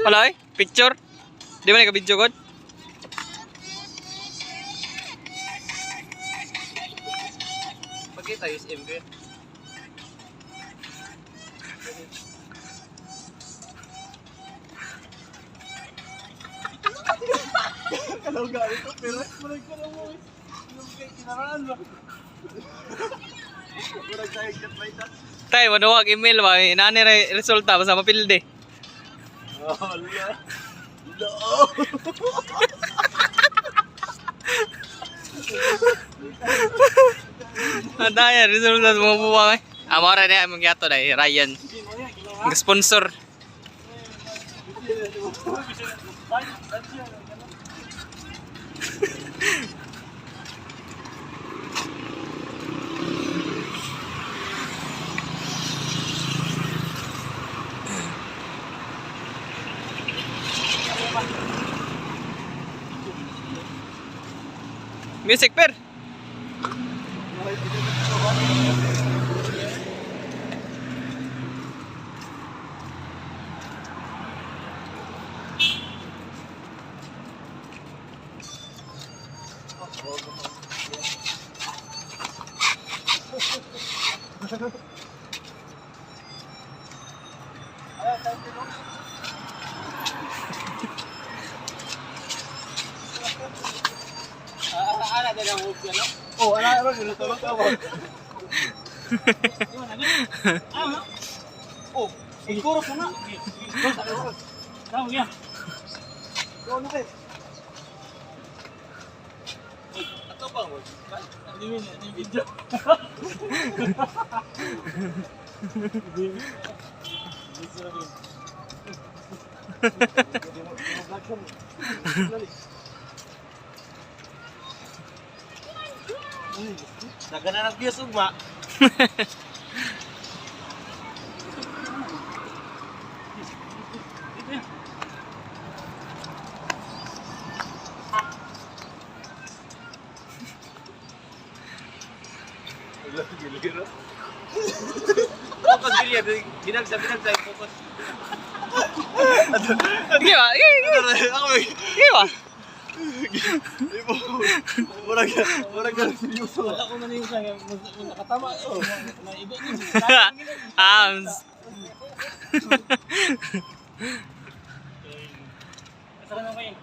Wala eh, picture. Di ba naka-video god? Pagkita yung MB. Kalawga ito, pero murag ka na mo eh. Yung kay kinaraan ba? Murag tayo kat may touch. Tay, maduwag email ba? Inani ra resulta basta mapilde. Oh, la. La. Adaya resulta sa mga buwang eh. Ah, mao ra na among yato dai Ryan. Ang sponsor. Music per. Ana din ang hooks ano? Oh, ala ro gilo tulog ka ba? Oh, siguro ko na. Tama yan. Go na kay. Ato pa mo. Ano yun? Ano yung video? Nagana ng views ugma. Focus gilya, binagsa binagsa focus. Sige ba? Sige, sige. Ako Sige ba? murag murag ka seryoso. Wala ko man yung sa nakatama. Oh, maigo din. Arms. Asa ka na kayo?